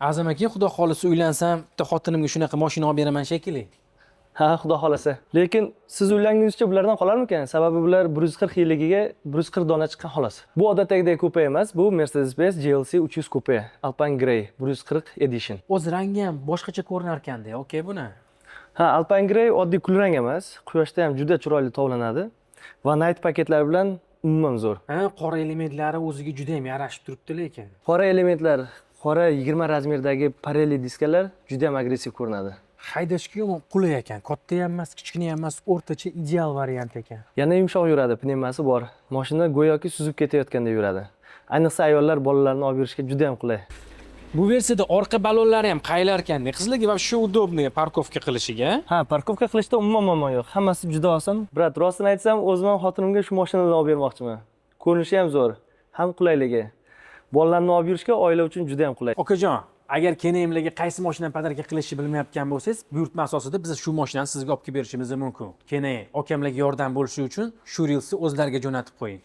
Azam aka, xudo xohlasa, uylansam, bitta xotinimga shunaqa mashina olib beraman shekilli. Ha, xudo xohlasa. Lekin siz uylangunizcha bulardan qolarmikan? Sababi bular 140 yilligiga 140 dona chiqqan xolos. Bu odatdagidek kupe emas, bu Mercedes-Benz GLC 300 kupe Alpine Grey 140 Edition. O'z rangi ham boshqacha ko'rinar ekanda, okey buni. Ha, Alpine Grey oddiy kulrang emas, quyoshda ham juda chiroyli tovlanadi va night paketlar bilan umuman zo'r. Ha, qora elementlari o'ziga juda ham yarashib turibdi lekin. Qora elementlar, qora 20 razmerdagi Pirelli diskalar juda ham agressiv ko'rinadi. Haydashga yomon qulay ekan. Katta ham emas, kichkina ham emas, o'rtacha ideal variant ekan. Yana yumshoq yuradi, pnevmasi bor. Mashina go'yoki suzib ketayotgandek yuradi. Ayniqsa ayollar bolalarni olib yurishga juda ham qulay. Bu versiyada orqa balonlari ham qayilar ekanda. Qizlarga вообще удобный парковка qilishiga. Ha, парковка qilishda umuman muammo yo'q. Hammasi juda oson. Брат, rostini aytsam, o'zim ham xotinimga shu mashinadan olib bermoqchiman. Ko'rinishi ham zo'r, ham qulayligi. Bolalarni olib yurishga oila uchun juda ham qulay. Okajon, agar kelinlarga qaysi mashinani подарка qilishni bilmayotgan bo'lsangiz, buyurtma asosida biz shu mashinani sizga olib kelib berishimiz mumkin. Keyin akamlarga yordam bo'lishi uchun shu reelsni o'zlariga jo'natib qo'ying.